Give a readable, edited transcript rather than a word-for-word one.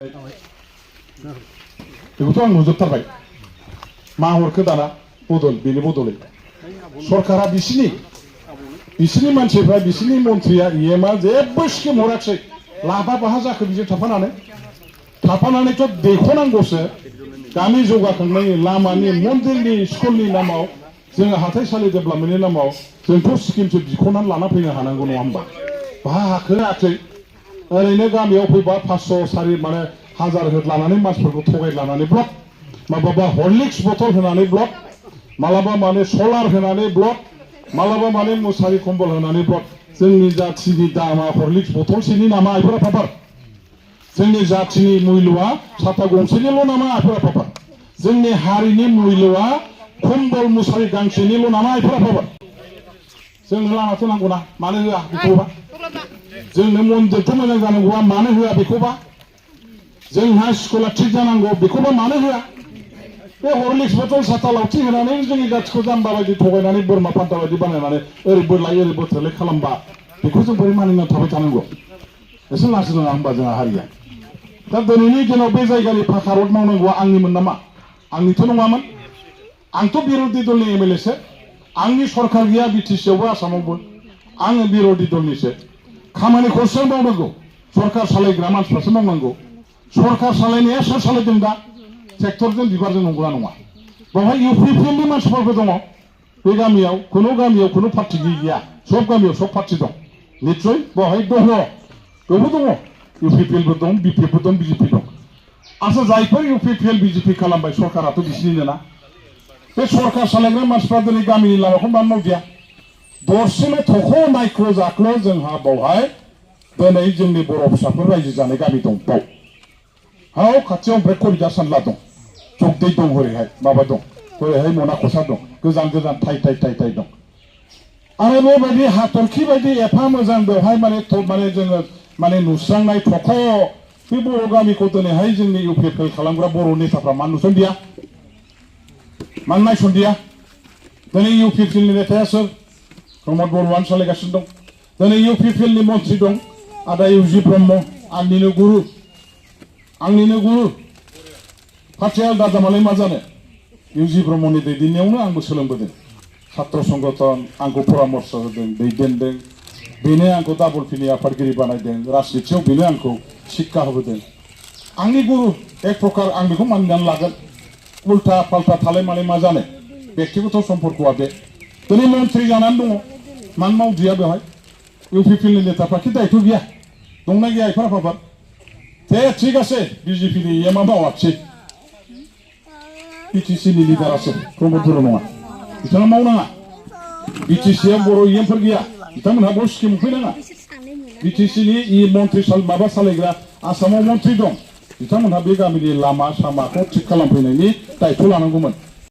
बेखौथ' आं नुजोबथारबाय मा हरखो दाना बदल बेनि बदलै सरकारा बिसिनि मानसिफ्रा बिसिनि मन्थ्रिया इएमआ जेबो स्किम हराखिसै लाभा बाहा जाखो बिजों थाफानानैथ' देखनांगौसो गामि जौगाखांनायनि लामानि मन्दिरनि स्कुलनि नामाव जोङो हाथाइसालि डेभेलपमेन्टनि नामाव जोंथ' स्किमसो बिख'नानै लाना फैनो हानांगौ नङा होमबा बाहा हाखोआखै ओरैनो गामियाव फैबा 500 सारि माने हाजार लानानै मानसिफोरखौ थगायलानानै ब्लक माबा हरलिक्स बथल होनानै ब्लक मालाबा माने सलार होनानै ब्लक मालाबा माने मुसारि कम्बल होनानै ब्लक जोंनि जाथिनि दामा हरलिक्स बथलसेनि नामा आइफोरा फाफार जोंनि जाथिनि मुल्यआ साथा गंसेनिल' नामा आइफोरा फाफार जोंनि हारिनि मुल्यआ कम्बल मुसारि गांसेनिल' नामा आइफोरा फाफार जोंनो लामाथ' नांगौना मानो होआ बेखौबा जोंनो मन्दिरथ' मोजां जानांगौआ मानो होआ बेखौबा जोंहा स्कुला थिग जानांगौ बेखौबा मानो होआ बे हरलिक्स बथल साथा लावथि होनानै जोंनि जाथिखौ जाम्बा बायदि थगायनानै बोरमा फान्था बायदि बानायनानै ओरै बोरलाय ओरै बोथोरलाय खालामबा बेखौ जों बोरै मानिनानै थाबाय थानांगौ एसे लासै नङा होमबा जोंहा हारिया दा दिनैनि दिनाव बे जायगानि फाखा रड मावनांगौआ आंनिमोन नामा आंनिथ' नङामोन आंथ' बिर'धि दलनि एमएलएसो आंनि सरकार गैया बिटिसिआवबो आसामावबो आङो बिर'धि दलनिसो खामानिखौ सोर मावनांगौ सरकार सालायग्रा मानसिफ्रासो मावनांगौ सरकार सालायनाया सोर सालायदों दा ट्रेक्टरजों बिबारजों नंगौना नङा बेवहाय इउपिपिएलनि मानसिफोरबो दङ बे गामियाव खुनु पार्टि गैया सब गामियाव सब पार्टि दं निश्चय बेवहाय दङ बेवबो दङ इउपिपिएलबो दं बिपिएफबो दं बिजेपि दं आच्छा जायफोर इउपिपिएल बिजेपि खालामबाय सरकाराथ' बिसिनिनो ना बे सरकार सालायग्रा मानसिफ्रा दिनै गामिनि लामाखौ मानो मावदिया दरसेनो थख' नायख्ल' जाख्ल' जोंहा बावहाय दिनै जोंनि बर' फिसाफोर रायजो जानाय गामि दं बाव हाव खाथियाव ओमफ्राय करिदा सानला दं जगदै दं हरैहाय माबा दं हरैहाय मनाखसा दं गोजान गोजान थाइ दं आरो बेबायदि हाथरखि बायदि एफा मोजां बेवहाय माने जोङो माने नुस्रांनाय थख' बे बर' गामिखौ दिनैहाय जोंनि इउपिपिएल खालामग्रा बर' नेताफ्रा मा नुसनदिया मानो नायसनदिया दिनै इउपिपिएलनि नेताया सोर प्रमद बर'आनो सालायगासिनो दं दिनै इउपिपिएलनि मन्थ्रि दं आदा इउजि ब्रह्म आंनिनो गुरु पार्टिया आलदा जामालाय मा जानो इउजि ब्रह्मनि दैदेननायावनो आंबो सोलोंबोदों छात्र संगठन आंखौ परामर्श होदों दैदेनदों बेनो आंखौ डाबल पिनि आफादगिरि बानायदों राजनितियाव बेनो आंखौ शिक्षा होबोदों आंनि गुरु एक प्रकार आं बेखौ मानिनानै लागोन उल्टा पाल्टा थालाय मालाय मा जानो बेक्तिगत सम्पर्कआ बे दिनै मन्थ्रि जानानै दङ मानो मावदिया बेवहाय इउपिपिएलनि नेताफ्रा कि दायथ' गैया दंना गैया आइफोरा फाफार दे ठीक আছে बिजेपिनि इएमआ मावाखिसै बिटिसिनि लिडारासो प्रमद बर' नङा बिथाङा मावनाङा बिटिसिआव बर' इएमफोर गैया बिथांमोनहा बर' स्किम मोनफैनाङा बिटिसिनि मन्थ्रि माबा सालायग्रा आसामाव मन्थ्रि दं बिथांमोनहा बे गामिनि लामा सामाखौ थिग खालामफैनायनि दायथ' लानांगौमोन